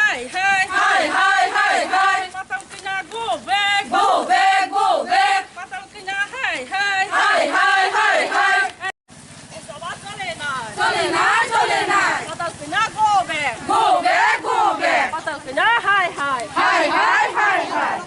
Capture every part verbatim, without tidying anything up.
Hai, hai. Hai, hai, hai, hai. Patal kanya go back. Go back, go back. Patal kanya hai, hai. Hai, hai, hai, hai. Chole nai. Chole nai, chole nai. Patal kanya go back. Go back, go back. Patal kanya hai, hai. Hai, hai, hai, hai.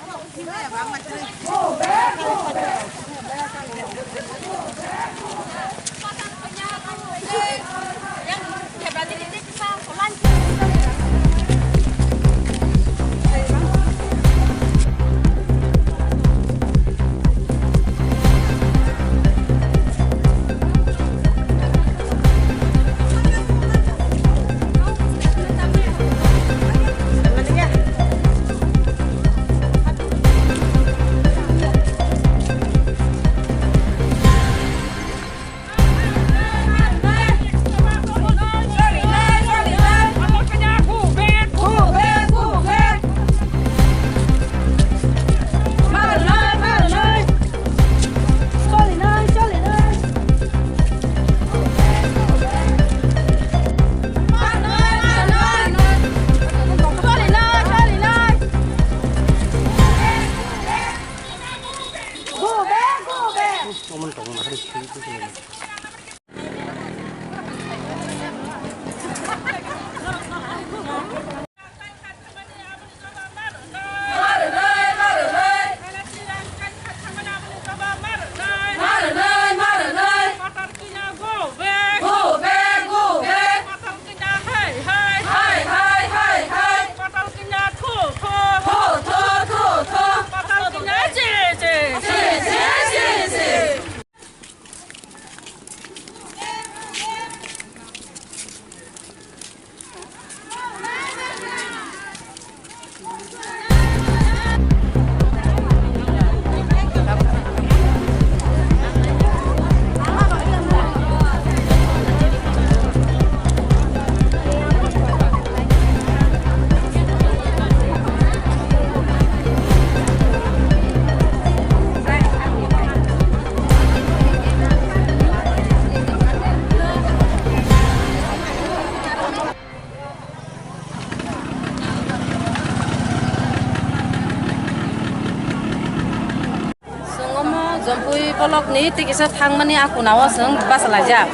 Chwng omo Jompui bolok ni tikisa thangmani a kuna o chwng bachalaijak.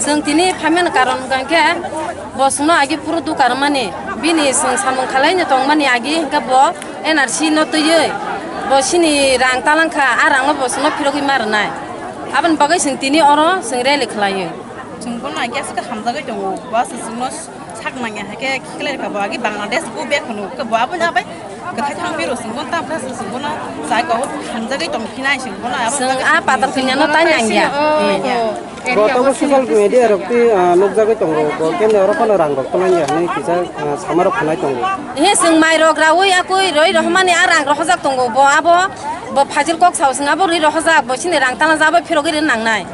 Chwng tini phaimani karon hwnkha khe bo chwngno agi phuru dukar mani, bini chwng samung khalaino tongmani agi hwnkhe bo N R C no twiwi bo chini rang talangkha, a rangno bo chwngno phirogwi ma rwnai. Aboni bagwi chwng tini oro chwng rally khwlaio. Chwng bono agi aswk hamjagwi tongo, bo aswk chwngno sak nangya hai khe khiklai rwkha bo agi Bangladesh go back hwno khe bo abono abai kwthai thang phiro chwng bono tam khe chwng bono chai kok hamjagwi tong phinai chwng bono abo chwng a patal kanya no tai nangya. Bo tongo social media rok twi, ah, nukjagwi tongo, bo kemni oro phano rang rok kwlangya hwnwi kisa, ah, sama rok khwnai tongo. He chwng mai rok raui akui roi rohormani a rang rohorjak tongo, bo abo bo phajil kok sao chwng abo rwi rohorjak, bo chini rang tana jabo phirogwi rwna nangnai.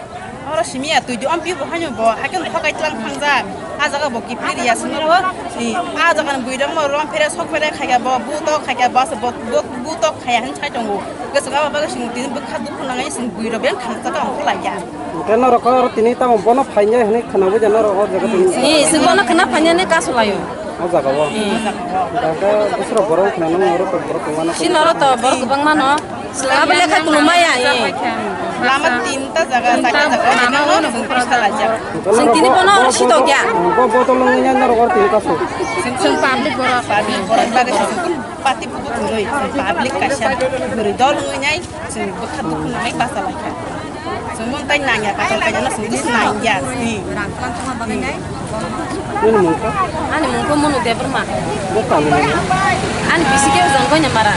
Oro simi ya twi di, om pi bo haino bo, haikhe no thokai tlang thangjak. A jaga bo kiphilwi ya simi bo, i, a jaga ni bwrwi rok no rom phere sok phere khaikha bo, bu tok khaikha bo, bo, bu tok khaiya hin sai tongo. Gese ga ba ga simi tini bwkha dukhu nangai simi bwrwi rok beng thangsa ta ongkho lai ya. Hwnkhe norok oro tini tamo bono phainai hinwi khwnawi ja norok o jaga tini. Ni, simi bono khwna phainani kasu laio. O jaga o. Hmm. Hwnkhe bwswrok borok khwna nang norok borok tongmano. Si norok to borok kwbangma no. Swlabo lekha tongmaya, eh. Lama tinta jaga, chaita jaga, lama o nung pisa laijak. Chwng tini bono sitokya. Bo botol wngwi nai norok oro tini kasu. Chwng, chwng public borok. Public borok bagwi chwng party buku tongwi, chwng public kaisa bwrwi dol wngwi nai, chwng bwkha dukhu nangwi basa laikha. Chwng mon tai nangya, kaisa kaisa no chwng kis nangya. Nini mung kha? Ani mung kha Monu Debbarma. Bo kami nini? Ani bisi khe ujang Goinamara.